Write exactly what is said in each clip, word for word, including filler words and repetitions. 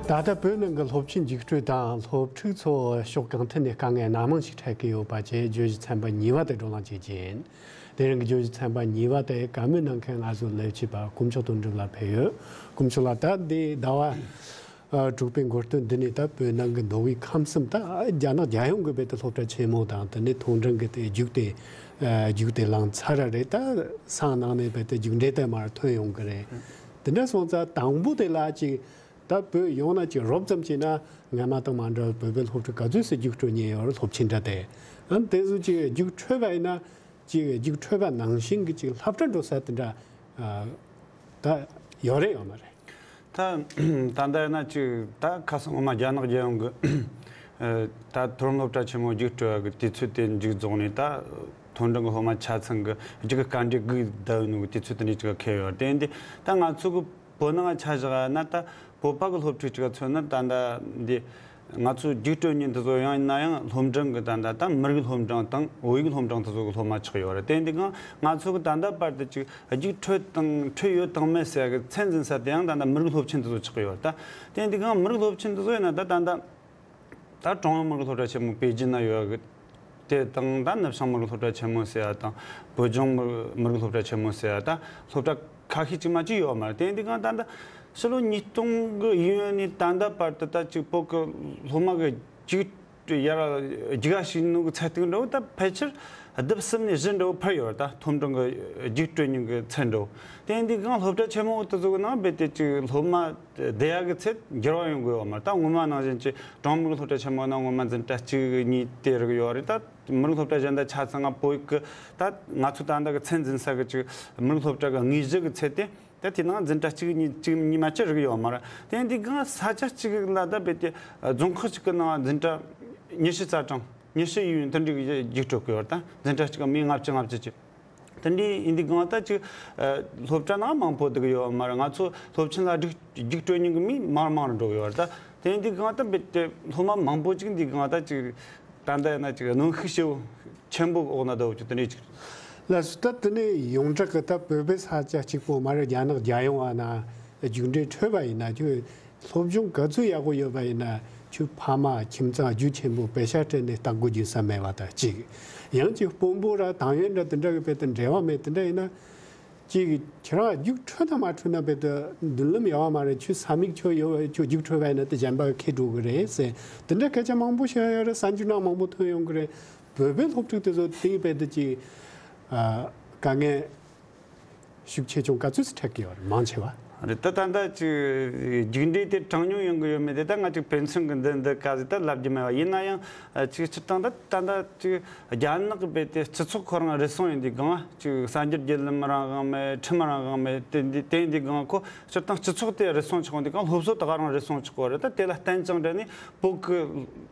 ད་ལྟ་བོད་ནང་གི་སློབ་ཆེན་རྒྱུགས་སྤྲོད་དང་སློབ་ཕྲུག་ཚོ་ཕྱོགས་གང་ཐད་ནས་དཀའ་ངལ་སྣ་མང་ཞིག་འཕྲད་ཀྱི་ཡོད་པ་བཅས་བརྗོད་གཞི་ཚན་པ་གཉིས་པ་དེ་བགྲོ་གླེང་བྱེད་ཀྱི་ཡིན། དེ་རིང་གི་བརྗོད་གཞི་ཚན་པ་གཉིས་པ་དེ་བཀའ་མོལ་གནང་མཁན་ང་ཚོའི་ལས་བྱེད་པ་དཀོན་མཆོག་དོན་གྲུབ་ལགས་ཕེབས་ཡོད། དཀོན་མཆོག་ལགས། ད་འདི་ཟླ་བ་ཨ་དྲུག་པའི་འགོ་སྟོད་འདི་ནས་ད་བོད་ནང་གི་མདོ་དབུས་ཁམས་གསུམ། ད་རྒྱ་ནག་རྒྱལ་ཡོངས་ཀྱི་བོད་དུ་སློབ་གྲྭ་ཆེན་མོ་དང་དེ་ནས་མཐོ་འབྲིང་གི་དེ་རྒྱུགས་དེ་ཨ་རྒྱུགས་དེ་ལངས་ཚར་ར་རེད། ད་སང་ནང་ནས་བོད་དུ་རྒྱུགས་འབྲས་དེ་མར་ཐོན་ཡོང་གི་རེད། དེ་འདྲ་སོང་ཙང་དང་པོ་དེ་ལ་ཅིག་ད་བོད་ཡོངས་ན་ཅིག་རོབ་ཙམ་བྱས་ན་སྔ་མ་དང་མ་འདྲ་བའི་བོད་པའི་སློབ་ཕྲུག་ག་ཚོད་ཙམ་རྒྱུགས་སྤྲོད་མཁན་ཡོད་རེད། སློབ་ཆེན་འདྲ་དེ། ཨ་དེ་ཚོ་ཅིག་རྒྱུགས་འཕྲོད་པ་ཡིན་ན་ཅིག་རྒྱུགས་འཕྲོད་པ་ནང་བཞིན་གྱི་ཅིག་སློབ་གྲྭ་འགྲོ་ས་དེ་འདྲ་ཨ་ད་ཡོད་རེད་ཡོད་མ་རེད། ད་ད་ལྟ་ཡིན་ན་ཅིག་ད་ཁ་སང་སྔོན་མ་རྒྱ་ནག་རྒྱལ་ཡོངས་ཀྱི་ཨ་ད་མཐོ་རིམ་སློབ་གྲྭ་ཆེན་མོ་རྒྱུགས་སྤྲོད་ཡག་གི་དུས་ཚོད་དེ་མཇུག་རྫོགས་ནས། ད་མཐོ་འབྲིང་གི་སློབ་མ་ཆ་ཚང་གི་རྒྱུགས་གི་བཀའ་འདྲི་སྒུག་བསྡད་ཡོད་ནོ་གི་དུས་ཚོད་དེ་འདྲ་ཅིག་འཁེལ་ཡོད་རེད། དེ་འདི་ད་ང་ཚོ་གི་བོད་ནང་ཆ་བཞག་ན་ད་བོད་པ་གི་སློབ་ཕྲུག་ཅིག་མཚོན་ན། ད་ལྟ་འདི་ང་ཚོ་རྒྱུགས་སྤྲོད་མཁན་དེ་ཚོ་ཡང་ཡིན་ན་ཡང་སློབ་འབྲིང་གི་ད་ལྟ་ད་མི་རིགས་སློབ་འབྲིང་དང་བོད་ཡིག་སློབ་འབྲིང་དེ་ཚོ་གི་སློབ་མ་ཆགས་ཡོད་རེད། དེ་འདི་གང་ང་ཚོ་གི་ད་ལྟ་བར་དུ་ཅིག་རྒྱུགས་འཕྲོད་དང་འཕྲོད་ཡོད་དང་མེད་ཟེར་གི་ཚད་འཛིན་ས་དེ་ཡང་ད་ལྟ་མི་རིགས་སློབ་ཆེན་དེ་ཚོ་ཆགས་ཡོད་རེད། ད་དེ་འདི་གང་མི་རིགས་སློབ་ཆེན་དེ་ཚོ་ཡིན་ན་ད་ད་ལྟ་ད་ཀྲུང་དབྱང་མི་རིགས་སློབ་གྲྭ་ཆེན་མོ་པེ་ཅིན་ན་ཡོད་གི། དེ་དང་ད་ནུབ་བྱང་མི་རིགས་སློབ་གྲྭ་ཆེན་མོ་ཟེར་ཡ་དང་། བོད་ལྗོངས་མི་མི་རིགས་སློབ་གྲྭ་ཆེན་མོ་ཟེར་ཡ། ད་སློབ་གྲྭ་ཁ་ཤས་ཅིག་མ་གཅིག་ཡོད་མ་རེད། དེ་འདི་གང་ད་ད་ཕྱི་ལོ་ཉིས་སྟོང་གི་ཡིན་ནས་ད་ལྟ་བར་དུ་ད་ཅིག་བོད་གི་སློབ་མ་གི་རྒྱུགས་ཡར་རྒྱུགས་ཞུགས་ནོ་གི་ཚད་ཐིག་འདྲ་བོ་ད་ཕལ་ཆེར་བརྒྱ་དང་བདུན་ནས་བཞི་འདྲ་བོ་འཕར་ཡོད་རེད། ད་མཐོ་འབྲིང་གི་རྒྱུགས་སྤྲོད་མཁན་གི་ཚད་འདྲ་བོ། དེ་འདི་གང་སློབ་གྲྭ་ཆེན་མོ་དེ་ཚོ་གི་ནང་རྦད་དེ་ཅིག་སློབ་མ་བསྡད་ཡག་གི་ཚད་འགྱུར་བ་ཡོང་གི་ཡོད་མ་རེད། ད་སྔོན་མ་ནང་བཞིན་གྱི་ཀྲུང་དབྱང་མི་རིགས་སློབ་གྲྭ་ཆེན་མོ་ནང་སྔོན་མ་འཛིན་གྲྭ་གཅིག་གཉིས་དེ་རིགས་ཡོད་རེད། ད་མི་རིགས་སློབ་གྲྭ་གཞན་དག་ཆ་ཚང་ང་བོད་ཀྱི་ད་ང་ཚོ་ད་ལྟ་གི་ཚད་འཛིན་ས་གི་ཅིག་མི་རིགས་སློབ་གྲྭ་གི་དངོས་གཞི་གི་ཚད་དེ། ད་དེ་ནང་འཛིན་གྲྭ་གཅིག་གཉིས་གཅིག་གཉིས་མ་གཏོགས་རིགས་ཡོད་མ་རེད། དེ་འདི་གང་ས་ཆ་གཅིག་ལ་ད་རྦད་དེ་རྫོང་ཁག་གཅིག་གི་ནང་འཛིན་གྲྭ་ཉི་ཤུ་རྩ་གྲངས་ཉི་ཤུ་ཡིན་དེ་འདྲའི་རྒྱུགས་སྤྲོད་ཀྱི་ཡོད་རེད། ད་འཛིན་གྲྭ་གཅིག་གི་མི་ལྔ་བཅུ་ལྔ་བཅུ་ཅིག་དེ་འདྲའི་ཡིན་དུས་གང་ལྟར་ཅིག་ཨ་སློབ་གྲྭ་ནང་མང་པོ་འདུག་ཡོད་མ་རེད། ང་ཚོ་སློབ་ཆེན་ལ་རྒྱུགས་རྒྱུགས་སྤྲོད་མཁན་གྱི་མི་མང་རུ་མང་རུ་འགྲོ་གི་ཡོད་རེད། ད་དེ་ཡིན་དུས་གང་ལྟར་རྦད་དེ་སློབ་མ་མང་པོ་ཅིག་འདི་གང་ལྟར་ཅིག་ད་ལྟ་ཡིན་ན་ཅིག་གནོན་ཤུགས་ཞེ་པོ་ཆེན་པོ་འོག་ན་སྡོད་ཡོད་ཅིག་དེ་འདྲའི་ཅིག་ལགས་སོ། ད་དེ་ནས་ཡོངས་གྲགས་ཀྱི་ད་བོད་པའི་ས་ཆ་གཅིག་པོ་མ་རེད། རྒྱ་ནག་རྒྱལ་ཡོངས་ཨ་ན་རྒྱུགས་འབྲས་འཕྲོད་པ་ཡིན་ན་ཁྱོད་སློབ་སྦྱོང་ག་ཚོད་ཡག་པོ་ཡོད་པ་ཡིན་ན་ཁྱོད་ཕ་མ་ཁྱིམ་ཚང་རྒྱུ་ཆེན་པོ་པེ་ཤ་སྤྲད་ནས་ལྟ་སྒོ་རྒྱག་ས་མེད་པ་དང་གཅིག་ཡང་ཅིག་དཔོན་པོ་ར་ཏང་ཡོན་འདྲ་དེ་འདྲ་གི་བོད་དུ་འབྲེལ་བ་མེད་དེ་འདྲ་ཡིན་ན་ཅིག་ཁྱེད་རང་རྒྱུགས་འཕྲོད་དང་མ་འཕྲོད་ན་བོད་དུ་མདུན་ལམ་ཡག་པ་མ་རེད། ཁྱོད་ས་མིག་ཁྱོད་ཡོད་ཁྱོད་རྒྱུགས་འཕྲོད་པ་ཡིན་ན་དེ་གཞན་པ་ཁེ་འགྲོ་གི་རེད་ཟེར་དེ་འདྲ་སྐད་ཆ་མང་པོ་བཤད་ཡོད་རེད། གསར་འགྱུར་ནང་མང་པོ་ཐོན་ཡོང་གི་རེད། བོད་པའི་སློབ་ཕྲུག་དེ་ཚོ་དེའི་བོད་དུ་ཅིག་ཨ་དཀའ་ངལ་ཤུགས་ཆེ་ཆུང་ག་ཚོད་སུ་འཕྲད་ཀྱི་ཡོད་རེད། མང་ཆེ་བ། རེད། ད་ད་ལྟ་ཅིག་རྒྱུགས་འབྲས་དེ་གྲངས་ཉུང་ཡོང་གི་ཡོད་མེད་དེ་ད་ང་ཅིག་དཔེ་མཚོན་གི་འདི་འདི་ག་ཟིག་ད་ལབ་རྒྱུ་མེད་པ་ཡིན་ན་ཡང་ཅིག་སྤྱིར་བཏང་ད་ད་ལྟ་ཅིག་རྒྱ་ནག་གི་བོད་དེ་སྤྱི་ཚོགས་ཁོ་རང་རུལ་སུངས་ཡིན་དུས་གང་ཅིག་གསར་འགྱུར་བརྒྱུད་ལམ་རང་དབང་མེད། ཁྲིམས་རང་དབང་མེད། དེ་འདི་དེ་ཡིན་དུས་གང་ཁོ་སྤྱིར་བཏང་སྤྱི་ཚོགས་དེ་རུལ་སུངས་ཆགས་འོང་དུས་གང་སློབ་གསོ་ད་ག་རང་རུལ་སུངས་ཆགས་གོ་རེད། ད་དེ་ལ་བརྟེན་ཅིང་འབྲེལ་ནས་བོད་ཀྱི་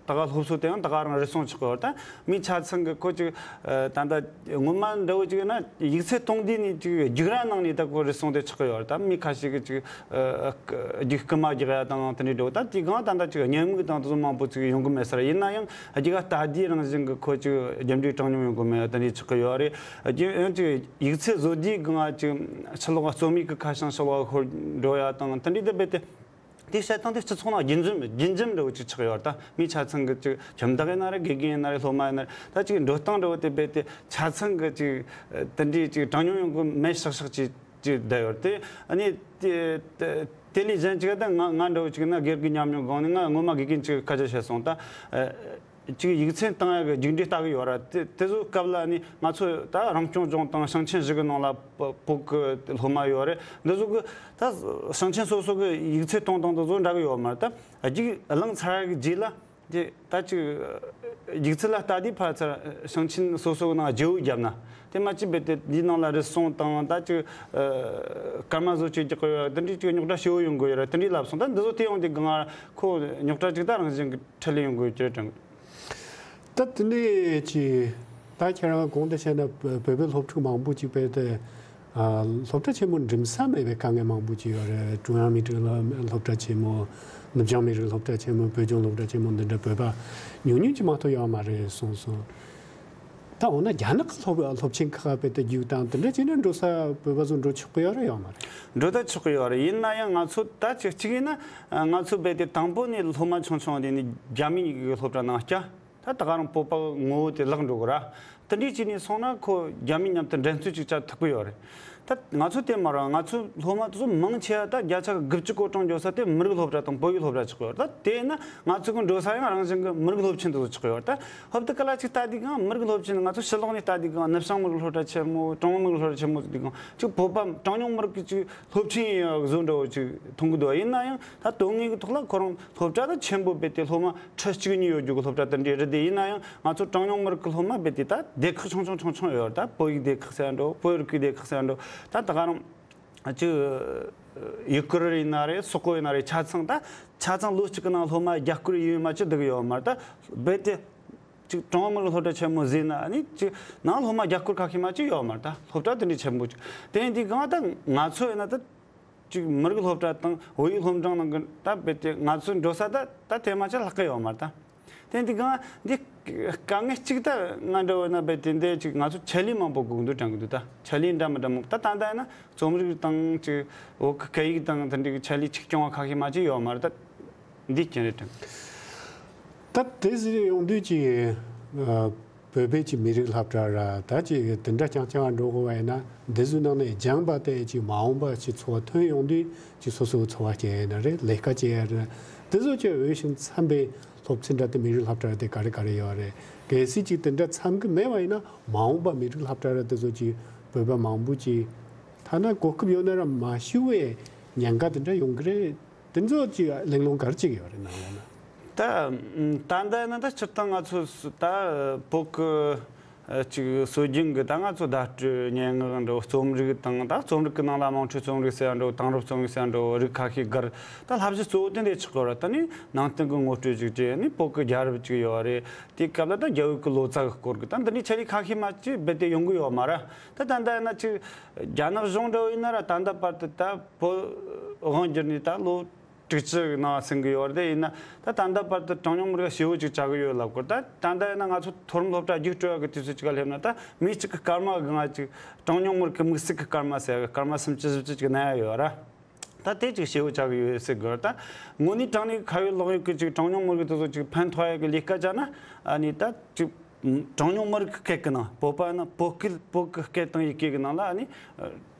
ད་ག་སློབ་གསོ་དེ་ཡང་ད་ག་རང་རུལ་སུངས་ཆགས་གོ་རེད། ད་མི་ཆ་ཚང་གི་ཁོ་ཅིག་ད་ལྟ་སྔོན་མ་འདྲ་བོ་ཅིག་ཡིན་ན་ཡིག་ཚད་གཏོང་དུས་ནས་ཅིག་རྒྱུགས་ར་ནང་ནས་ད་ཁོ་རུལ་སུངས་དེ་ཆགས་གི་ཡོད་རེད། ད་མི་ཁ་ཤས་ཀྱིས་ཅིག་རྒྱུགས་རྐུ་མ་རྒྱག་ཡ་དང་དེ་འདྲའི་འདྲ་བོ། ད་དེ་གང་ད་ལྟ་ཅིག་ཉེས་དམིགས་དང་དེ་ཚོ་མང་པོ་ཅིག་ཡོང་གི་མེད་ས་རེད། ཡིན་ན་ཡང་རྒྱུགས་ལྟ་དུས་རང་བཞིན་གྱི་ཁོ་ཅིག་རྒྱུགས་འབྲས་གྲངས་ཉུང་ཡོང་གི་མེད་དེ་འདྲའི་ཆགས་གི་ཡོད་རེད། རྒྱུགས་ཡང་ཅིག་ཡིག་ཚད་བཟོ་དུས་གང་ཅིག་ཕྱི་ལོགས་རྩོམ་ཡིག་གི་ཁ་བྱང་ཕྱི་ལོགས་ཤོར་འགྲོ་ཡ་དང་དེ་འདྲའི་དེ་རྦད་དེ། དེའི་བཤད་སྟངས་དེ་སྤྱི་ཚོགས་ནང་རྒྱུན་འཛིན་རྒྱུན་འཛིན་འདྲ་བོ་ཅིག་ཆགས་ཡོད་རེད། ད་མི་ཆ་ཚང་གི་ཅིག་ཁྱིམ་བདག་ཡིན་ན་རེད། དགེ་རྒན་ཡིན་ན་རེད། སློབ་མ་ཡིན་ན་རེད། ད་ཅིག་འགྲོ་སྟངས་འདྲ་བོ་དེ་རྦད་དེ་ཆ་ཚང་གི་ཅིག་དེ་འདྲའི་ཅིག་གྲངས་ཉུང་ཡོང་གི་མེད་ཤག་ཤག་ཅིག་ཅིག་བསྡད་ཡོད་རེད། དེ་ཨ་ནི་དེ་དེ་དེ་ལས་གཞན་ཅིག་ད་ང་ང་འདྲ་བོ་ཅིག་ན་སྒེར་གྱི་ཉམས་མྱོང་སྒང་ནས་ང་སྔོན་མ་དགེ་རྒན་ཅིག་སྐད་ཆ་བཤད་སོང་། ད་ཅིག་ཡིག་ཚད་བཏང་ཡག་གི་རྒྱུགས་འབྲས་ལྟ་གི་ཡོད་ར། དེ་དེ་ཚོ་སྐབས་ལ་ནི་ང་ཚོ་ད་རང་སྐྱོང་ལྗོངས་དང་ཞིང་ཆེན་བཞི་གི་ནང་ལ་བོད་བོད་གི་སློབ་མ་ཡོད་རེད། འདི་ཚོ་གི་ད་ཞིང་ཆེན་སོ་སོ་གི་ཡིག་ཚད་གཏོང་སྟངས་དེ་ཚོ་འདྲ་གི་ཡོད་མ་རེད། ད་རྒྱུགས་བླངས་ཚར་གི་རྗེས་ལ་དེ་ད་ཅིག་ཡིག་ཚད་ལ་ལྟ་དུས་ཕར་ཚུར་ཞིང་ཆེན་སོ་སོ་གི་ནང་བརྗེ་བོ་བརྒྱབ་ན་དེ་མ་ཅིག་རྦད་དེ་འདིའི་ནང་ལ་རུལ་སུངས་དང་ད་ཅིག་སྐར་མ་བཟོ་བཅོས་རྒྱག་གི་ཡོད་ར། དེ་འདྲའི་ཅིག་རྙོག་དྲ་ཞེ་བོ་ཡོང་གི་ཡོད་ར། དེ་འདྲའི་ལབ་སོང་། ད་འདི་ཚོ་དེ་ཡོང་དུས་གང་ཁོ་རྙོག་དྲ་ཅིག་ད་རང་བཞིན་གི་འཕྲད་ལེ་ཡོང་དགོས་ཀྱི་རེད་དྲན། ད་དེ་ནས་ཅི། ད་ཁྱེད་རང་གོང་དུ་བཤད་ན་བོད་པའི་སློབ་ཕྲུག་མང་པོ་ཅིག་བོད་དུ་སློབ་གྲྭ་ཆེན་མོ་འགྲིམ་ས་མེད་པའི་དཀའ་ངལ་མང་པོ་ཅིག་ཡོད་རེད། ཀྲུང་དབྱང་མི་རིགས་སློབ་གྲྭ་ཆེན་མོ། ནུབ་བྱང་མི་རིགས་སློབ་གྲྭ་ཆེན་མོ། བོད་ལྗོངས་སློབ་གྲྭ་ཆེན་མོ་འདི་འདྲ་བོད་པ་ཉུང་ཉུང་ཅིག་མ་གཏོགས་ཡོད་མ་རེད་གསུངས་སོང་། ད་འོ་ན་རྒྱ་ནག་གི་སློབ་སློབ་ཆེན་ཁག་རྦད་དེ་རྒྱུགས་དང་དེ་འདྲ་བྱས་ན་འགྲོ་ས་བོད་པ་ཚོ་འགྲོ་ཆོག་གི་ཡོད་རེད་ཡོད་མ་རེད། འགྲོ་ད་ཆོག་གི་ཡོད་རེད། ཡིན་ན་ཡང་ང་ཚོ་ད་ཅིག་གཅིག་ཡིན་ན་ང་ཚོ་རྦད་དེ་དང་པོ་ནས་སློབ་མ་ཆུང་ཆུང་དེ་ནས་རྒྱ་མི་གི་སློབ་གྲྭ་ནང་བསྐྱལ། ད་ད་ག་རང་བོད་པ་ངོ་བོ་དེ་བརླག་འགྲོ་གི་ར། དེ་འདྲས་བྱས་ནས་སོང་ན་ཁོ་རྒྱ་མི་མཉམ་དུ་འགྲན་རྩོད་ཅིག་བྱ་ཐུབ་ཀྱི་ཡོད་རེད། ད་ང་ཚོ་དེ་མ་རེད། ང་ཚོ་སློབ་མ་དེ་ཚོ་མང་ཆེ་བ་ད་བརྒྱ་ཆ་གི་དགུ་བཅུ་གོ་གྲངས་འགྱོ་ས་དེ་མི་རིགས་སློབ་གྲྭ་དང་བོད་ཡིག་སློབ་གྲྭ་ཆགས་ཀྱི་ཡོད་རེད། ད་དེ་ན་ང་ཚོ་གི་འགྲོ་ས་ཡང་རང་བཞིན་གི་མི་རིགས་སློབ་ཆེན་དེ་ཚོ་ཆགས་ཀྱི་ཡོད་རེད། ད་ཧོབ་ཏེ་ཀ་ལ་ཅིག་ལྟ་དུས་གང་མི་རིགས་སློབ་ཆེན། ང་ཚོ་ཕྱི་ལོགས་ནས་ལྟ་དུས་གང་ནུབ་བྱང་མི་རིགས་སློབ་གྲྭ་ཆེན་མོ། གྲངས་ཉུང་མི་རིགས་སློབ་གྲྭ་ཆེན་མོ་ཟེར་དུས་གང་ཅིག་བོད་པ་གྲངས་ཉུང་མི་རིགས་ཀྱི་ཅིག་སློབ་ཆེན་ཡང་བཟོ་འདྲ་བོ་ཅིག་མཐོང་གི་འདུག་ཡིན་ན་ཡང་ད་དོན་དངོས་ཀྱི་ཐོག་ལ་ཁོ་རང་སློབ་གྲྭ་ད་ཆེན་པོ་རྦད་དེ་སློབ་མ་ཁྲི་གཅིག་གཉིས་ཡོད་རྒྱུ་གི་སློབ་གྲྭ་དེ་འདྲའི་རེད་དེ། ཡིན་ན་ཡང་ང་ཚོ་གྲངས་ཉུང་མི་རིགས་ཀྱི་སློབ་མ་རྦད་དེ་ད་སྡེ་ཁག་ཆུང་ཆུང་ཆུང་ཆུང་ཡོད་རེད། ད་བོད་ཡིག་སྡེ་ཁག་ཟེར་ཡ་འགྲོ། བོད་རིག་པའི་སྡེ་ཁག་ཟེར་ཡ་འགྲོ། ད་ད་ག་རང་ཅིག་ཡུ་གུར་ཡིན་ན་རེད། སོག་པོ་ཡིན་ན་རེད། ཆ་ཚང་ད་ཆ་ཚང་ལོ་གཅིག་གི་ནང་སློབ་མ་རྒྱ་སྐོར་ཡིན་མ་ཅི་འདུག་ཡོད་མ་རེད། ད་རྦད་དེ་ཅིག་གྲངས་མི་རིགས་སློབ་གྲྭ་ཆེན་མོ་ཟེར་ན་ཨ་ནི་ཅིག་ནང་སློབ་མ་རྒྱ་སྐོར་ཁ་ཤས་མ་ཅི་ཡོད་མ་རེད། ད་སློབ་གྲྭ་དེ་འདྲའི་ཆེན་པོ་ཅིག་དེ་ཡིན་དུས་གང་ད་ང་ཚོ་ཡིན་ན་ད་ཅིག་མི་རིགས་སློབ་གྲྭ་དང་བོད་ཡིག་སློབ་འབྲིང་ནང་གི་ད་རྦད་དེ་ང་ཚོ་འགྲོ་ས་ད་ད་དེ་མ་ཅི་ལྷག་གི་ཡོད་མ་རེད། ད་དེ་འདི་གང་འདི་དཀའ་ངལ་གཅིག་ད་ང་འདྲ་བོ་ན་རྦད་དེ་འདི་ཅིག་ང་ཚོ་ཆེད་ལས་མང་པོ་དགོས་འདུག་དྲན་གི་འདུག་ད་ཆེད་ལས་འདྲ་མི་འདྲ་མང་པོ་ད་ད་ལྟ་ཡིན་ན་རྩོམ་རིག་དང་ཅིག་བོད་ཀྱི་སྐད་ཡིག་དང་དེ་འདྲའི་ཆེད་ལས་ཅིག་སྐྱོང་བ་ཁ་ཤས་མ་ཅི་ཡོད་མ་རེད། ད་འདི་རྐྱེན་རེད་དྲན། ད་དེ་ཟེར་ཡོང་དུས་ཀྱི་ཨ་བོད་པའི་ཀྱི་མི་རིགས་སློབ་གྲྭ་ར་ད་ཅིག་དེ་འདྲ་རྐྱང་རྐྱང་འགྲོ་དགོས་པ་ཡིན་ན་འདི་ཚོའི་ནང་ནས་སྦྱངས་པ་དེ་ཅིག་མ་འོངས་པ་ཅིག་འཚོ་བ་ཐོན་ཡོང་དུས་ཅིག་སོ་སོའི་འཚོ་བ་སྐྱེལ་ཡ་ན་རེད། ལས་ཀ་བྱེད་ཡ་རེད། དེ་ཚོ་ཅིག་འོས་ཤིང་འཚམ་པའི་སློབ་ཚན་འདྲ་དེ་མི་རིགས་སློབ་གྲྭ་ར་དེ་ག་རེ་ག་རེ་ཡོད་རེད། གལ་སྲིད་ཅིག་དེ་འདྲ་འཚམ་གི་མེད་པ་ཡིན་ན་མ་འོངས་པ་མི་རིགས་སློབ་གྲྭ་ར་དེ་ཚོ་ཅིག་བོད་པ་མང་པོ་ཅིག་ཐ་ན་གོ་སྐབས་ཡོད་ན་ར་མ་ཞུ་བའི་ཉེན་ཁ་དེ་འདྲ་ཡོང་གི་རེད། དེ་ཚོ་ཅིག་གླེང་སློང་ག་རེ་བྱེད་ཀྱི་ཡོད་རེད་ནང་ལོགས་ན། ད་ད་ལྟ་ན་ད་སྤྱིར་བཏང་ང་ཚོ་ད་བོད་ཀྱི་ཅིག་སྲོལ་རྒྱུན་གྱི་ད་ང་ཚོ་བརྡ་སྤྲོད་སྙན་ངག་འགྲོ། རྩོམ་རིག་དང་ད་རྩོམ་རིག་གི་ནང་ལ་དམངས་ཁྲོད་རྩོམ་རིག་ཟེར་ཡ་འགྲོ། དེང་རབས་རྩོམ་རིག་ཟེར་ཡ་འགྲོ། རིགས་ཁ་ཤས་བགར། ད་བསླབ་གཞི་གཙོ་བོ་དེ་འདྲ་ཆགས་ཀྱི་ཡོད་རེད། ད་ནི་ནང་བསྟན་གྱི་ངོ་སྤྲོད་ཅིག་བྱས། ནི་བོད་ཀྱི་རྒྱལ་རབས་ཅིག་ཡོད་རེད། དེའི་སྐབས་ལ་ད་རྒྱལ་བོད་ཀྱི་ལོ་ཙཱ་གི་སྐོར་གྱི་ད་འདི་འདྲའི་ཆེད་ལས་ཁ་ཤས་མ་ཅི་རྦད་དེ་ཡོང་གི་ཡོད་མ་རེད། ད་ད་ལྟ་ཡིན་ན་ཅིག་རྒྱ་ནག་གཞུང་འདྲ་བོ་ཡིན་ན་ར་ད་ལྟ་བར་དུ་ད་བོད་དབང་བསྒྱུར་ནས་ད་ལོ་དྲུག་ཅུ་ནང་ཟིན་གི་ཡོད་རེད། དེ་ཡིན་ན་ད་ད་ལྟ་བར་དུ་གྲངས་ཉུང་མི་རིགས་ཞེ་བོ་ཅིག་བྱ་གི་ཡོད་ལབ་སྐོར། ད་ད་ལྟ་ཡིན་ན་ང་ཚོ་མཐོ་རིམ་སློབ་གྲྭ་རྒྱུགས་སྤྲོད་ཡག་གི་དུས་ཚོད་ཅིག་ལ་སླེབས་ན་ད་མི་གཅིག་གི་སྐར་མ་གི་ང་ཅིག་གྲངས་ཉུང་མི་རིགས་ཀྱི་དམིགས་བསལ་གྱི་སྐར་མ་ཟེར་ཡག་གི་སྐར་མ་སུམ་ཅུ་བཞི་བཅུ་ཅིག་གནང་ཡ་ཡོད་ར། ད་དེ་ཅིག་ཞེ་བོ་ཆགས་ཀྱི་ཡོད་ཟེར་དགོས་ར། ད་དངོས་གནས་དྲང་གནས་ཁ་ཡོད་ལག་ཡོད་ཀྱི་ཅིག་གྲངས་ཉུང་མི་རིགས་དེ་ཚོ་ཅིག་ཕན་ཐོགས་ཡག་གི་ལས་ཀ་བྱ་ན་ཨ་ནི་ད་ཅིག་གྲངས་ཉུང་མི་རིགས་ཀྱི་སྐད་ཀྱི་ནང་བོད་པ་ཡིན་ན་བོད་སྐད། བོད་ཀྱི་སྐད་དང་ཡི་གེ་གི་ནང་ལ་ཨ་ནི་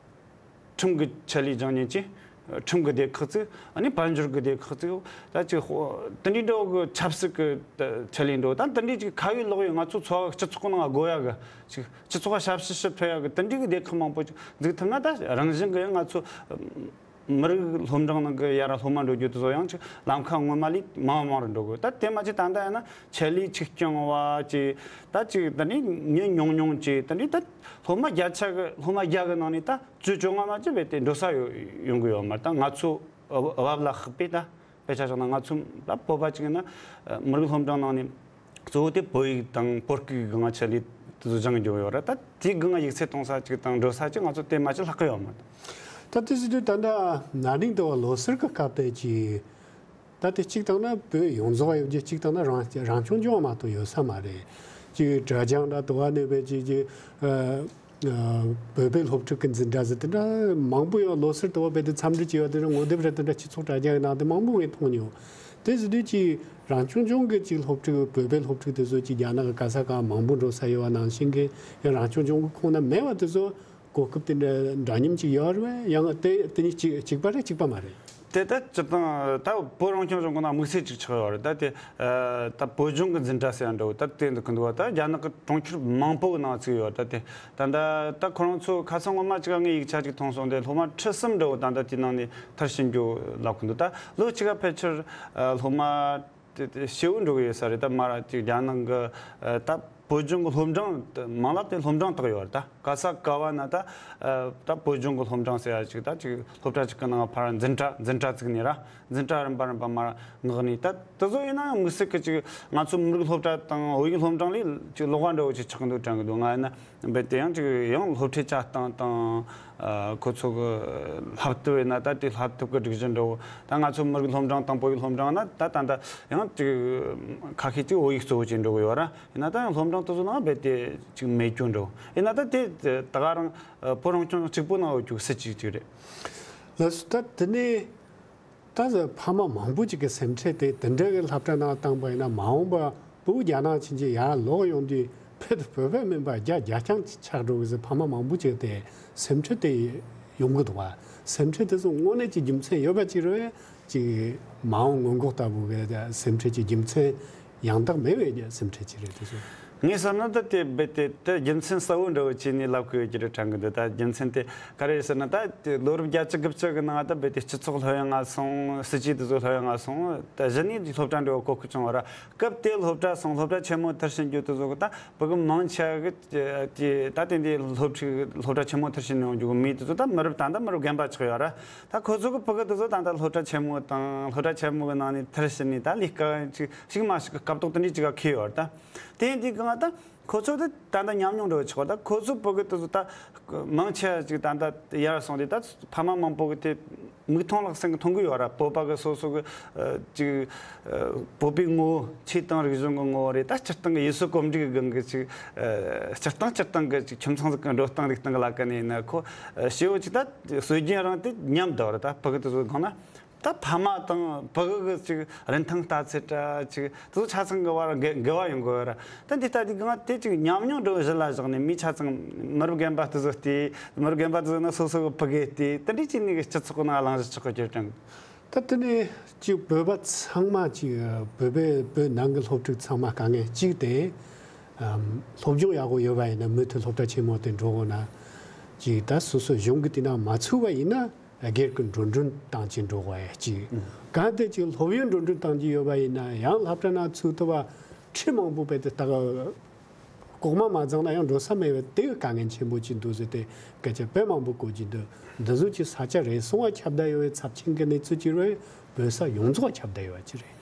ཁྲིམས་ཀྱི་ཆེད་ལས་སྦྱང་མཁན་གྱི་ཁྲིམས་ཀྱི་སྡེ་ཁག་ཅིག་ཨ་ནི་དཔལ་འབྱོར་གྱི་སྡེ་ཁག་ཅིག་ད་ཅིག་དེ་འདྲའི་འདྲ་བོ་གི་ཆབ་སྲིད་ཀྱི་ཆེད་ལས་འདྲ་བོ། ད་དེ་འདྲའི་ཅིག་ཁ་ཡོད་ལག་ཡོད་ང་ཚོ་འཚོ་བ་སྤྱི་ཚོགས་ཀྱི་ནང་དགོས་ཡག་གི་ཅིག་སྤྱི་ཚོགས་ལ་ཞབས་ཞུ་ཞུ་ཕོད་ཡག་གི་དེ་འདྲའི་གི་སྡེ་ཁག་མང་པོ་ཅིག་འཛུགས་ཐུབ་ན་ད་རང་བཞིན་གི་ཡང་ང་ཚོ་མི་རིགས་སློབ་འབྲིང་ནང་གི་ཡར་སློབ་མ་འགྲོ་རྒྱུ་དེ་ཚོ་ཡང་ཅིག་ལམ་ཁ་སྔོན་མ་ལས་མང་མང་རུ་འགྲོ་དགོས། ད་དེ་མ་ཅིག་ད་ལྟ་ཡིན་ན་ཆེད་ལས་ཅིག་སྐྱོང་བ་ཅིག་ད་ཅིག་ད་ནི་མི་ཉུང་ཉུང་ཅིག་ད་ནི་ད་སློབ་མ་བརྒྱ་ཆ་གི་སློབ་མ་བརྒྱ་གི་ནང་ནས་ད་བཅུ་བཅོ་ལྔ་མ་ཅིག་རྦད་དེ་འགྲོ་ས་ཡོང་གི་ཡོད་མ་རེད། ད་ང་ཚོ་བབ་ལ་ལྷག་པས་ད་དཔེ་ཆ་བཞག་ན་ང་ཚོ་ད་བོད་པ་ཅིག་ཡིན་ན་མི་རིགས་སློབ་འབྲིང་ནང་ནས་གཙོ་བོ་དེ་བོད་ཡིག་དང་བོད་སྐད་ཀྱི་སྒང་ཆེད་ལས་དེ་ཚོ་སྦྱང་རྒྱུ་ཡོད་རེད། ད་དེའི་སྒང་ཡིག་ཚད་གཏོང་ས་ཅིག་དང་འགྲོ་ས་ཅིག་ང་ཚོ་དེ་མ་ཅིག་ལྷག་གི་ཡོད་མ་རེད། ད་དེ་ཟེར་དུས་ད་ལྟ་ན་ནིང་དུ་བ་ལོ་སར་གི་སྐབས་དེ་ཅིག་ད་དེ་གཅིག་བཏང་ན་བོད་ཡོངས་རྫོགས་ཡོད་རྒྱུ། གཅིག་བཏང་ན་རང་རང་སྐྱོང་ལྗོངས་མ་གཏོགས་ཡོད་ས་མ་རེད། གཅིག་གྲྭ་རྒྱང་འདྲ་དུ་བ་ནས་བས་གཅིག་གཅིག་ཨ་ཨ་བོད་པའི་སློབ་ཕྲུག་གི་འཛིན་གྲྭ་ཟེར་དེ་འདྲ་མང་པོ་ཡོད། ལོ་སར་དུ་བ་བས་དེ་འཚམས་འདྲི་བྱས་ཡོད། དེ་འདྲ་ངོ་དེབ་རེ་དེ་འདྲ་སྤྱི་ཚོགས་དྲ་རྒྱ་ཡི་ནང་དེ་མང་པོ་ངས་མཐོང་མྱོང་། དེ་ཟེར་དུས་ཀྱི་རང་སྐྱོང་ལྗོངས་ཀྱི་གཅིག་སློབ་ཕྲུག་བོད་པའི་སློབ་ཕྲུག་དེ་ཚོ་གཅིག་རྒྱ་ནག་གི་ག་ས་ག་མང་པོ་འགྲོ་ས་ཡོད་པ་ནང་བཞིན་གྱི་ཡང་རང་སྐྱོང་ལྗོངས་ཀྱི་ཁོངས་ན་མེད་པ་དེ་ཚོ་གོ་སྐབས་དེ་འདྲ་འདྲ་མཉམ་ཅིག་ཡོད་རེད་པས། ཡང་དེ་དེ་གཉིས་གཅིག་གཅིག་པ་རེད་གཅིག་པ་མ་རེད། དེ་ལྟར་སྤྱིར་བཏང་ད་བོད་རང་སྐྱོང་ལྗོངས་ཀྱི་ནང་དམིགས་བསལ་ཅིག་ཆགས་ཡོད་རེད། ད་དེ་ད་བོད་ལྗོངས་ཀྱི་འཛིན་གྲྭ་ཟེར་ཡ་འདྲ་བོ་ད་དེ་འདུག་གི་འདུག་བ། ད་རྒྱ་ནག་གི་གྲོང་ཁྱེར་མང་པོ་གི་ནང་ཚུད་ཡོད། ད་དེ་ད་ད་ད་ཁོ་རང་ཚོ་ཁ་སང་སྔོན་མ་ཅིག་ངས་ཡིག་ཆ་ཅིག་མཐོང་སོང་། དེ་སློབ་མ་ཁྲི་གསུམ་འདྲ་བོ་ད་ད་དེ་ནང་ནས་མཐར་ཕྱིན་རྒྱུ་ལབ་གི་འདུག་ད་ལོ་གཅིག་ག་ཕལ་ཆེར་སློབ་མ་དེ་དེ་ཞེ་བོ་འགྲོ་གི་ཡོད་ས་རེད། ད་མ་ར་ཅིག་རྒྱ་ནག་གི་ད་བོད་ལྗོངས་ཀྱི་སློབ་འབྲིང་མ་ལབ་དེ་སློབ་འབྲིང་དག་ཡོད་རེད། ད་ག་ས་ག་བ་ན་ད་ད་བོད་ལྗོངས་ཀྱི་སློབ་འབྲིང་ཟེར་ཡ་ཅིག་ད་ཅིག་སློབ་གྲྭ་ཅིག་གི་ནང་ཕར་འཛིན་གྲྭ་འཛིན་གྲྭ་བཙུགས་ནས་ར། འཛིན་གྲྭ་རིམ་པ་རིམ་པ་མར་མངགས་ནས། ད་དེ་ཚོ་ཡིན་ན་ཡང་དམིགས་བསལ་གྱི་ཅིག་ང་ཚོ་མི་རིགས་སློབ་གྲྭ་དང་བོད་ཡིག་སློབ་འབྲིང་ལས་ཅིག་ལོགས་ཀ་འདྲ་བོ་ཅིག་ཆགས་འདུག་དྲན་གི་འདུག་ང་ཡིན་ན་རྦད་དེ་ཡང་ཅིག་ཡང་སློབ་ཁྲིད་བྱ་སྟངས་དང་ཁོ་ཚོ་གི་བསླབ་དེབ་ཡིན་ན་ད་དེ་བསླབ་དེབ་ཀྱི་སྒྲིག་གཞི་འདྲ་བོ། ད་ང་ཚོ་མི་རིགས་སློབ་འབྲིང་དང་བོད་ཡིག་སློབ་འབྲིང་ན་ད་ད་ད་ཡང་ཅིག་ཁ་ཤས་ཅིག་བོད་ཡིག་གཙོ་བོ་ཅིག་འགྲོ་གི་ཡོད་ར། ཡིན་ན་ད་ཡང་སློབ་འབྲིང་ དེ་ཚོ་ནང་རྦད་དེ་ཅིག་མེད་རྒྱུ་འགྲོ་ཡིན་ན། ད་དེ་ད་ག་རང་བོད་རང་སྐྱོང་གཅིག་པུ་ནང་ཡོད་རྒྱུ་སྲིད་ཅིག་ཅིག་རེད། ལགས་སོ། ད་དེ་ནས་ད་ཕ་མ་མང་པོ་ཅིག་གི་སེམས་ཁྲལ་དེ་དེ་འདྲ་གི་སློབ་གྲྭ་ནང་བཏང་པ་ཡིན་ན། མ་འོངས་པ་བུ་རྒྱ་ནག་ཕྱིན་རྗེས་ཡར་ལོག་ཡོང་དུས་བོད་དུ་བོད་པ་མིན་པ་རྒྱ་རྒྱ་རྐྱང་ཆགས་འགྲོ་གི་ཟེར་ཕ་མ་མང་པོ་ཅིག་དེ་སེམས་ཁྲལ་དེ་ཡོང་གི་འདུག་བ། སེམས་ཁྲལ་དེ་ཚོ་དངོས་གནས་ཀྱི་རྒྱུ་མཚན་ཡོད་པ་ཅིག་རེད། ཅིག་མ་འོངས་སྔོན་འགོག་ལྟ་བུ་གི་སེམས་ཁྲལ་གྱི་རྒྱུ་མཚན་ཡང་དག་མེད་པའི་སེམས་ཁྲལ་ཅིག་རེད། དེ་ཚོ། ངས་བསམ་ན་ད་དེ་རྦད་དེ་དེ་རྒྱུ་མཚན་གསལ་བོ་འདྲ་བོ་བྱས་ནས་ལབ་དགོས་ཀྱི་རེད་དྲན་གི་འདུག་ད་རྒྱུ་མཚན་དེ་ག་རེ་ཟེར་ན། ད་དེ་ལོ་རབས་བརྒྱད་ཅུ་དགུ་བཅུ་གི་ནང་ད་རྦད་དེ་སྤྱི་ཚོགས་ལྷོད་ཡངས་སོང་། སྲིད་ཇུས་དེ་ཚོ་ལྷོད་ཡངས་སོང་། ད་གཞི་ནས་སློབ་གྲྭ་འགྲོ་གོ་སྐབས་བྱུང་བ་ར། སྐབས་དེ་སློབ་གྲྭ་སོང་། སློབ་གྲྭ་ཆེན་མོ་མཐར་ཕྱིན་རྒྱུ་དེ་ཚོ་གི་ད་བོད་གི་མང་ཆེ་གི་དེ་ད་དེ་འདི་སློབ་ཕྲུག་སློབ་གྲྭ་ཆེན་མོ་མཐར་ཕྱིན་ཡོང་རྒྱུ་གི་མི་དེ་ཚོ་ད་མི་རབས་ད་ད་མི་རབས་རྒན་པ་ཆགས་ཡོད་ར། ད་ཁོ་ཚོ་གི་ཕྲུ་གུ་དེ་ཚོ་ད་ད་སློབ་གྲྭ་ཆེན་མོ་དང་སློབ་གྲྭ་ཆེན་མོ་གི་ནང་ནས་མཐར་ཕྱིན་ནས་ད་ལས་ཀ་ཅིག་ཞིག་མ་ཞིག་གི་སྐབས་ཐོག་དེ་འདྲའི་ཅིག་ག་འཁེལ་ཡོད་ར། ད་དེ་འདི་གང་ད་ཁོ་ཚོ་དེ་ད་ད་ཉམས་མྱོང་འདྲ་བོ་ཆགས། ད་ཁོ་ཚོ་ཕྲུ་གུ་དེ་ཚོ་ད་མང་ཆེ་ཅིག་ད་ད་ཡར་སོང་དེ་ད་ཕ་མ་མང་པོ་གི་དེ་མིག་མཐོང་ལག་ཟིན་གི་མཐོང་གི་ཡོད་ར། བོད་པ་གི་སོ་སོ་གི་ཅིག་བོད་པའི་ངོ་བོ། ཆོས་དང་རིག་གཞུང་གི་ངོ་བོ་རེད། ད་སྤྱིར་བཏང་གི་ཡུལ་སྲོལ་གོམས་འདྲིས་གི་སྒང་གི་ཅིག་སྤྱིར་བཏང་སྤྱིར་བཏང་གི་ཅིག་ཁྱིམ་ཚང་ཟིག་གི་འགྲོ་སྟངས་རིག་སྟངས་གི་ལ་ཀ་ནས་ཡིན་ན། ཁོ་སྐྱེ་བོ་ཅིག་ད་སྲོལ་རྒྱུན་རང་དེ་ཉམས་འདུག་ར། ད་ཕྲུ་གུ་དེ་ཚོ་གང་ན་ད་ཕ་མ་དང་ཕྲུ་གུ་གི་ཅིག་རིན་ཐང་ལྟ་ཚུལ་འདྲ་ཅིག་དེ་ཚོ་ཆ་ཚང་གི་བར་འགལ་འགལ་བ་ཡོང་གི་ཡོད་ར། ད་འདི་ལྟ་དུས་གང་དེ་ཅིག་ཉམས་མྱོང་འདྲ་བོ་གཞི་ལ་བཞག་ནས་མི་ཆ་ཚང་མི་རབས་རྒན་པ་དེ་ཚོ་བལྟས། མི་རབས་རྒན་པ་དེ་ཚོ་ན་སོ་སོ་གི་ཕྲུ་གུ་བལྟས། དེ་འདྲའི་ཅིག་ནས་གི་སྤྱི་ཚོགས་གི་ནང་གླེང་གཞི་ཆགས་གི་ཡོད་ཀྱང་། ད་དེ་ནས་ཅིག་བོད་པ་ཚང་མ་ཅིག་བོད་པའི་བོད་ནང་གི་སློབ་ཕྲུག་ཚང་མ་དཀའ་ངལ་གཅིག་དེ། ཨམ། སློབ་སྦྱོང་ཡག་པོ་ཡོད་པ་ཡིན་ན་མུ་མཐུད་སློབ་གྲྭ་ཆེན་མོ་དེ་འགྲོ་དགོས་ན། ཅིག་ད་སོ་སོ་གཞུང་གི་དེ་ནང་མ་ཚུད་པ་ཡིན་ན་སྒེར་གྱི་འགྲོ་གྲོན་བཏང་བྱས་འགྲོ་དགོས་ཡ་གཅིག་ཨུ། གལ་ཏེ་ཅིག་སློབ་ཡོན་འགྲོ་གྲོན་བཏང་གི་ཡོད་པ་ཡིན་ན་ཡང་སློབ་གྲྭ་ནང་ཚུད་ཐུབ་པ་ཁྲི་མང་པོ་རྦད་དེ་ལྟ་ག་ལྐོག་མ་མ་བརྫངས་ན་ཡང་འགྲོ་ས་མེད་པའི་དེ་གི་དཀའ་ངལ་ཆེན་པོ་ཅིག་འདུག་ཟེར་ཏེ་སྐད་ཆ་དཔེ་མང་པོ་གོ་གི་འདུག་འདི་ཚོ་ཅིག་ས་ཆ་རེ་ཟུང་བ་ཁྱབ་བསྡད་ཡོད་པའི་ཚབས་ཆེན་གྱི་གནས་ཚུལ་ཅིག་རེད། བོད་ས་ཡོངས་རྫོགས་ཁྱབ་བསྡད་ཡོད་པ་ཅིག་རེད།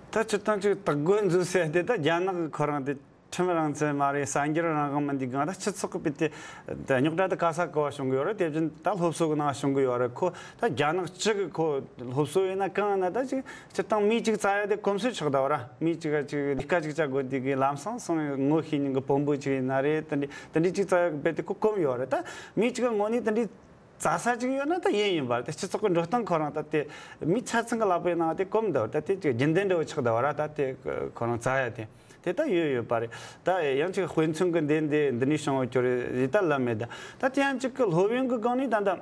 ད་སྤྱིར་བཏང་ཅིག་དག་དགོས་འཛུལ་ཟེར་དེ་ད་རྒྱ་ནག་གི་ཁོ་རང་དེ་ཁྲིམས་རང་བཙན་མ་རེད། གསར་འགྱུར་རང་དབང་མིན་དུས་གང་ད་སྤྱི་ཚོགས་ཀྱི་དཔེ་དེ་རྙོག་དྲ་དེ་ག་ས་ག་བ་བྱུང་གི་ཡོད་རེད། དེ་བཞིན་ད་སློབ་གསོ་གི་ནང་བྱུང་གི་ཡོད་རེད། ཁོ་ད་རྒྱ་ནག་སྤྱི་གི་ཁོ་སློབ་གསོ་ཡིན་ན་གང་ཡིན་ན་ད་ཅིག་སྤྱིར་བཏང་མི་གཅིག་བཙལ་ཡ་དེ་གོམས་སྲོལ་ཆགས་བསྡད་པ་ར། མི་གཅིག་ག་ཅིག་ལས་ཀ་ཅིག་བྱ་དགོས་དུས་གི་ལམ་སང་སང་ངོ་ཤེས་མཁན་གི་དཔོན་པོ་ཅིག་ཡིན་ན་རེད། དེ་འདྲའི་དེ་འདྲའི་ཅིག་བཙལ་ཡ་གི་དཔེ་དེ་ཁོ་གོམས་ཡོད་རེད། ད་མི་གཅིག་ག་ངོ་ནས་དེ་འདྲའི་བཙལ་ས་ཅིག་ཡོད་ན་ད་ཡིན་ཡིན་པ་རེད། དེ་སྤྱི་ཚོགས་ཀྱི་འགྲོ་སྟངས་ཁོ་རང་ད་དེ་མི་ཆ་ཚང་གི་ལག་པའི་ནང་དེ་གོམས་འདུག་ད་དེ་ཅིག་རྒྱུན་ལྡན་འདྲ་བོ་ཆགས་བསྡད་པ་ར། ད་དེ་ཁོ་རང་བཙལ་ཡ་དེ་དེ་ད་ཡོད་ཡོད་པ་རེད། ད་ཡང་ཅིག་དཔེ་མཚོན་གྱི་འདི་འདི་འདི་ནས་བྱུང་བ་ཅོ་རེད་ཡིན་ད་ལབ་མེད། ད་ད་དེ་ཡང་ཅིག་གི་སློབ་ཡོན་གྱི་སྒང་ནས་ད་ད།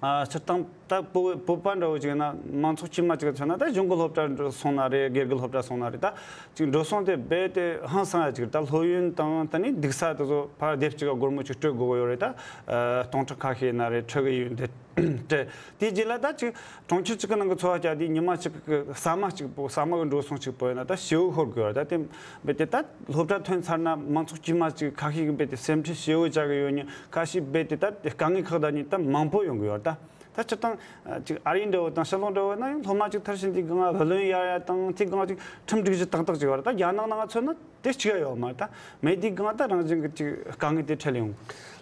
ཨ། སྤྱིར་བཏང་ད་བོད་བོད་པ་འདྲ་བོ་ཅིག་ཡིན་ན་མང་ཚོགས་དཀྱུས་མ་ཅིག་མཚོན་ན་ད་གཞུང་གི་སློབ་གྲྭ་འགྲོ་སོང་ན་རེད། སྒེར་གྱི་སློབ་གྲྭ་སོང་ན་རེད། ད་ཅིག་འགྲོ་སོང་དེ་རྦད་དེ་ཧང་སང་ཡ་ཅིག་རེད། ད་སློབ་ཡོན་དང་ད་ནི་འདུག་ས་དེ་ཚོ་ཕར་སྡེབ་གཅིག་ག་སྒོར་མོ་ཅིག་སྤྲོད་དགོས་ཀྱི་ཡོད་རེད། ད་ཨ་སྟོང་ཕྲག་ཁ་ཤས་ཡིན་ན་རེད། ཁྲི་གི་ཡོན་དེ་སྤྲད། དེ་རྗེས་ལ་ད་ཅིག་གྲོང་ཁྱེར་གཅིག་གི་ནང་གི་འཚོ་བ་བསྐྱལ་དུས་ཉི་མ་གཅིག་གི་ཟ་མ་གཅིག་པོ་ཟ་མ་གི་འགྲོ་སོང་གཅིག་པོ་ཡིན་ན་ད་ཞེ་པོ་ཤོར་དགོས་པ། ད་དེ་རྦད་དེ་ད་སློབ་གྲྭ་ཐོན་ཚར་ན་མང་ཚོགས་དཀྱུས་མ་གཅིག་ཁ་ཤས་ཀྱིས་རྦད་དེ་སེམས་ཁྲལ་ཞེ་པོ་བྱ་གི་ཡོད་མཁན། ཁ་ཤས་རྦད་དེ་ད་དཀའ་ངལ་ཁག་ད་ནི་ད་མང་པོ་ཡོང་གི་ཡོད་རེད། ད་ད་སྤྱིར་བཏང་ཅིག་ཨ་རི་འདྲ་བོ་དང་ཕྱི་ལོགས་འདྲ་བོ་ན་ཡང་སློབ་མ་གཅིག་མཐར་ཕྱིན་དུས་སྒང་བུ་ལོན་གཡར་ཡ་དང་དེ་སྒང་ཅིག་ཁྲིམས་སྒྲིག་གཞི་ཏག་ཏག་ཅིག་ཡོད་རེད། ད་རྒྱ་ནག་ནང་མཚོན་ན་དེ་གཅིག་ཡོད་མ་རེད། ད་མེད་དུས་སྒང་ད་རང་བཞིན་གྱི་ཅིག་དཀའ་ངལ་དེ་འཕྲད་ཡོང་།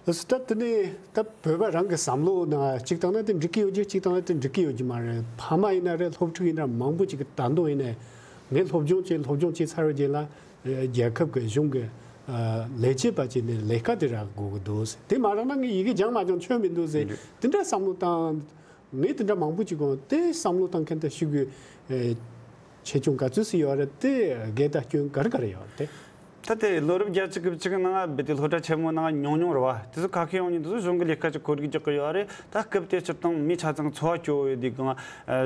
ལགས་སོ། ད་དེ་ནས་ད་བོད་པ་རང་གི་བསམ་བློ་ནང་གཅིག་བཏང་ན་དེ་འགྲིག་གི་ཡོད་རྒྱུ། གཅིག་བཏང་ན་དེ་འགྲིག་གི་ཡོད་རྒྱུ་མ་རེད། ཕ་མ་ཡིན་ན་རེད། སློབ་ཕྲུག་ཡིན་ན་མང་པོ་ཅིག་གི་ད་དུང་ཡིན་ནའི་ངས་སློབ་སྦྱོང་བྱས། སློབ་སྦྱོང་བྱས་ཚར་བའི་རྗེས་ལ་རྒྱལ་ཁབ་ཀྱི་གཞུང་གི་ལས་བྱེད་པ་བྱས་ནས་ལས་ཀ་དེ་རག་དགོས་ཀྱི་འདུག་ཟེར། དེ་མ་རག་ན་ངས་ཡི་གེ་སྦྱང་མ་སྦྱང་ཁྱོན་མི་འདུག་ཟེར། དེ་འདྲ་བསམ་བློ་བཏང་། ངས་དེ་འདྲ་མང་པོ་ཅིག་གོ། དེ་བསམ་བློ་བཏང་མཁན་དེ་ཤུགས་ཀྱིས་ཆེ་ཆུང་ག་ཚོད་ཅིག་ཡོད་རེད། དེ་དགེ་དང་སྐྱོན་ག་རེ་ག་རེ་ཡོད་རེད། དེ། ད་དེ་ལོ་རབས་བརྒྱད་ཅུ་གི་བཅུ་གི་ནང་རྦད་དེ་སློབ་གྲྭ་ཆེན་མོ་ནང་མྱོང་མྱོང་རེད་བ། དེ་ཚོ་ཁ་ཤས་ཡོང་མཁན་དེ་ཚོ་གཞུང་གི་ལས་ཀ་ཅིག་ཁོར་ཡུག་རྒྱག་གི་ཡོད་རེད། ད་སྐབས་དེ་སྤྱིར་བཏང་མི་ཆ་ཚང་འཚོ་བ་སྐྱོ་བོ་ཡོད་དུས་སྒང་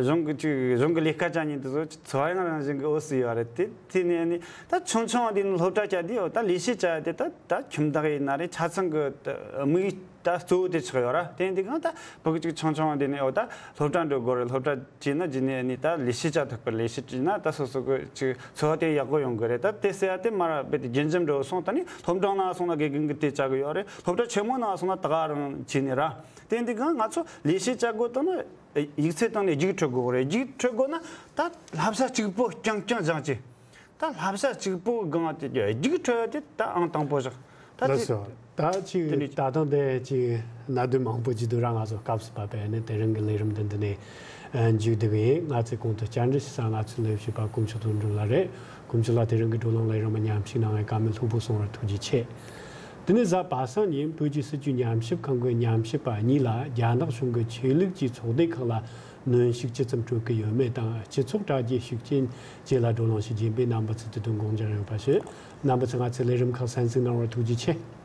གཞུང་གི་ཅིག་གཞུང་གི་ལས་ཀ་བྱ་མཁན་དེ་ཚོ་འཚོ་བ་ཡང་རང་བཞིན་གྱི་འོས་སུ་ཡོད་རེད། དེ་དེ་ནས་ནི་ད་ཆུང་ཆུང་བ་དེ་ནི་སློབ་གྲྭ་བཅར་དུས་ད་ལས་བྱེད་བཅར་དེ་ད་ད་ཁྱིམ་བདག་ཡིན་ན་རེད། ཆ་ཚང་གི་དམིགས་ད་གཙོ་བོ་དེ་ཆགས་ཡོད་ར། དེ་ཡིན་དུས་སྒང་ད་ཕྲུ་གུ་ཅིག་ཆུང་ཆུང་བ་དེ་ནས་འོ་ད་སློབ་གྲྭ་འགྲོ་དགོས་རེད། སློབ་གྲྭ་བྱས་ན་རྗེས་ནས་ནི་ད་ལས་བྱེད་བྱ་ཐུབ་པར། ལས་བྱེད་བྱས་ན་ད་སོ་སོ་གི་ཅིག་འཚོ་བ་དེ་ཡག་པོ་ཡོང་གི་རེད། ད་དེ་ཟེར་ཡ་དེ་མར་རྦད་དེ་རྒྱུན་འཇམ་འགྲོ་སོང་། ད་ནི་སློབ་འབྲིང་ནང་སོང་ན་དགེ་རྒན་གྱིས་དེ་བྱ་གི་ཡོད་རེད། སློབ་གྲྭ་ཆེན་མོ་ནང་སོང་ན་ད་ག་རང་བྱས་ནས་ར། དེ་ཡིན་དུས་སྒང་ང་ཚོ་ལས་བྱེད་བྱ་དགོས་དང་ན་ཡིག་ཚད་བཏང་ནས་རྒྱུགས་འཕྲོད་དགོས་རེད། རྒྱུགས་འཕྲོད་དགོས་ན་ད་བསླབ་བྱ་གཅིག་པོ་རྐྱང་རྐྱང་སྦྱངས་བྱས། ད་བསླབ་བྱ་གཅིག་པོ་སྒང་དེ་རྒྱུགས་འཕྲོད་དེ་ད་ཨང་དང་པོ་བཞག་ད་ལགས་དེ་སོ། ད་ཅིག་དེ་འདྲ་ད་དུང་དེ་ཅིག་གནད་དོན་མང་པོ་ཅིག་འདུག་ར། ང་ཚོ་སྐབས་སུ་བབས་པས་ནི་དེ་རིང་གི་ལས་རིམ་འདི་འདི་ནས་ཨ་མཇུག་བསྡུ་གི་ཡིན། ང་ཚོའི་གོང་དུ་བཅར་འདྲི་ཞུ་ས་ང་ཚོའི་ལས་བྱེད་པ་དཀོན་མཆོག་དོན་གྲུབ་ལགས་རེད། ཁོང་ཚོ་ལ་དེ་རིང་གི་བགྲོ་གླེང་ལས་རིམ་མཉམ་ཞུགས་གནང་བའི་བཀའ་མོལ་ལྷུག་པོ་གསུང་བར་ཐུགས་རྗེ་ཆེ། དེ་ནས་གཟའ་པ་སངས་ཉིན་བོད་ཀྱི་སྲིད་བྱུས་ཉམས་ཞིབ་ཁང་གི་ཉམས་ཞིབ་པ་གཉིས་ལ་རྒྱ་ནག་གཞུང་གི་ཆོས་ལུགས་ཀྱི་ཚོགས་སྡེ་ཁག་ལ་གནོན་ཤུགས་ཇི་ཙམ་སྤྲོད་ཀྱི་ཡོད་མེད་དང་། སྤྱི་ཚོགས་དྲ་རྒྱའི་ཤུགས་རྐྱེན་བཅས་ལ་བགྲོ་གླེང་ཞུ་རྒྱུ་ཡིན་པས། རྣམ་པ་ཚོས་དེ་དོན་དགོངས་འཇགས་ཡོད་པ་ཞུ། རྣམ་པ་ཚོས་ང་ཚོའི་ལས་རིམ་ཁག་གསན་གཟིགས་གནང་བར་ཐུགས་རྗེ་ཆེ།